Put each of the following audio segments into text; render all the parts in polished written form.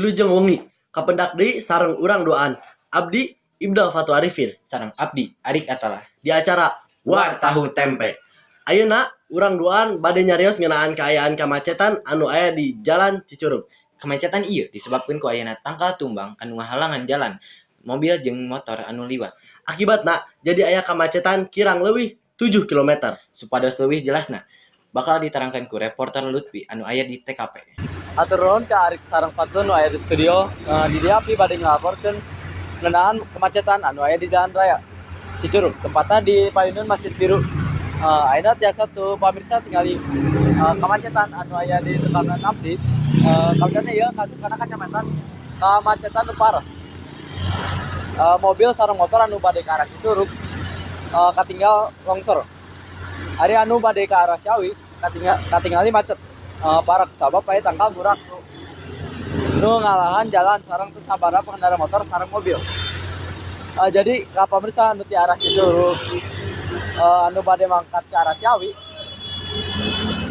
Wilujeng wengi, kapendak deui sareng urang duaan. Abdi Ibdal Fatu Arifin sareng Abdi Arik Atala di acara War Tahu Tempe. Ayeuna urang duaan bade nyarios ngeunaan kaayaan kamacetan anu aya di Jalan Cicurug. Kemacetan ieu disebabkeun ku ayana tangkal tumbang anu ngahalangan jalan, mobil jeung motor anu liwat. Akibatna jadi aya kamacetan kirang leuwih 7 km. Supados leuwih jelasna bakal diterangkan ku reporter Lutfi anu aya di TKP. Hatur nuhun ka Arik sareng Fadlun nu aya di studio. Di dieu abdi bade ngalaporkeun ngeunaan kemacetan anu aya di Jalan Raya Cicurug, tempatna di Payunun Masjid Biru. Ayeuna tiasa tuh pamirsa tingali kemacetan anu aya di tekanan abdi. Kamacetan ieu kasus kana kacamatan kamacetan nu parah. Mobil sareng motor anu bade ka arah Cicurug katinggal longsor. Ari anu bade ka arah Ciawi katingali macet parah sabab aya tangkal burak nu ngalahan jalan sareng teu sabaraha pengendara motor sareng mobil. Jadi ka pamirsa anu ti arah Cicurug anu bade mangkat ke arah Ciawi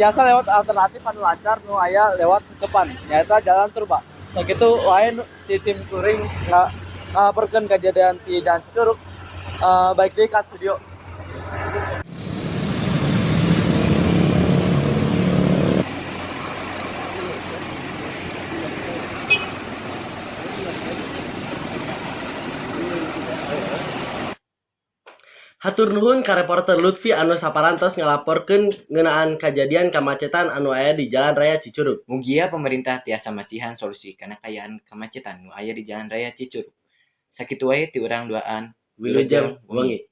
tiasa lewat alternatif anu lancar nu aya lewat Sesepan, nyaeta Jalan Turba. Sakitu wae ti sim kuring ngalaporkeun kajadian ti Jalan Cicurug. Baik deui ka studio. Hatur nuhun ka reporter Lutfi anu saparantos ngalaporkeun ngeunaan kajadian kamacetan anu aya di Jalan Raya Cicurug. Mugia pemerintah tiasa masihan solusi kana kaayaan kamacetan nu aya di Jalan Raya Cicurug. Sakitu wae ti urang duaan. Wilujeng wengi.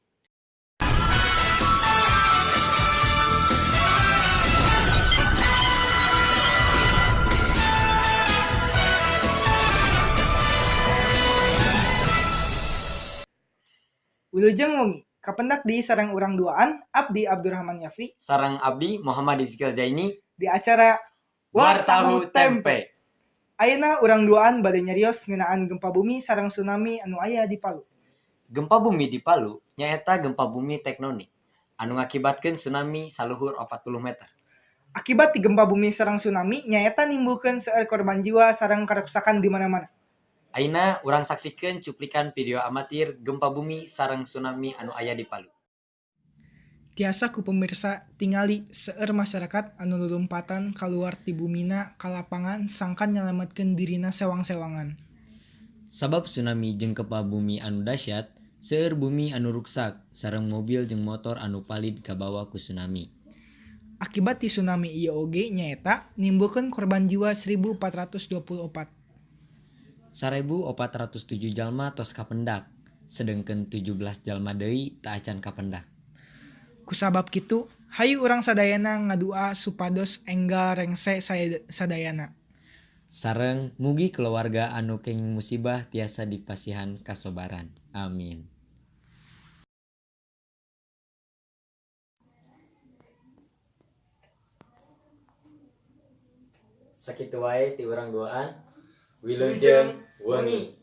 Wilujeng wengi. Kapendak di sareng urang duaan Abdi Abdurrahman Yafi sareng Abdi Muhammad Rizky Zaini di acara War Tahu Tempe. Ayeuna urang duaan bade nyarios ngeunaan gempa bumi sareng tsunami anu aya di Palu. Gempa bumi di Palu nyaeta gempa bumi tektonik anu ngakibatkeun tsunami saluhur 40 meter. Akibat ti gempa bumi sareng tsunami nyaeta nimbulkeun seueur korban jiwa sareng karuksakan di mana-mana. Ayeuna urang saksikeun cuplikan video amatir gempa bumi sareng tsunami anu aya di Palu. Tiasa ku pemirsa tingali seueur masyarakat anu lulumpatan kaluar ti bumina ka lapangan sangkan nyalametkeun dirina sewang-sewangan. Sabab tsunami jeung gempa bumi anu dahsyat, seueur bumi anu ruksak sareng mobil jeung motor anu palid kabawa ku tsunami. Akibat ti tsunami ieu oge nyaeta nimbulkeun korban jiwa 1424. 1407 jalma tos kapendak, sedengkeun 17 jalma deui teu acan kapendak. Kusabab kitu, hayu urang sadayana ngadua supados enggal rengse sadayana. Sareng mugi keluarga anu kenging musibah tiasa dipasihan kasobaran. Amin. Sakitu wae ti urang duaan. Wilujeng wengi.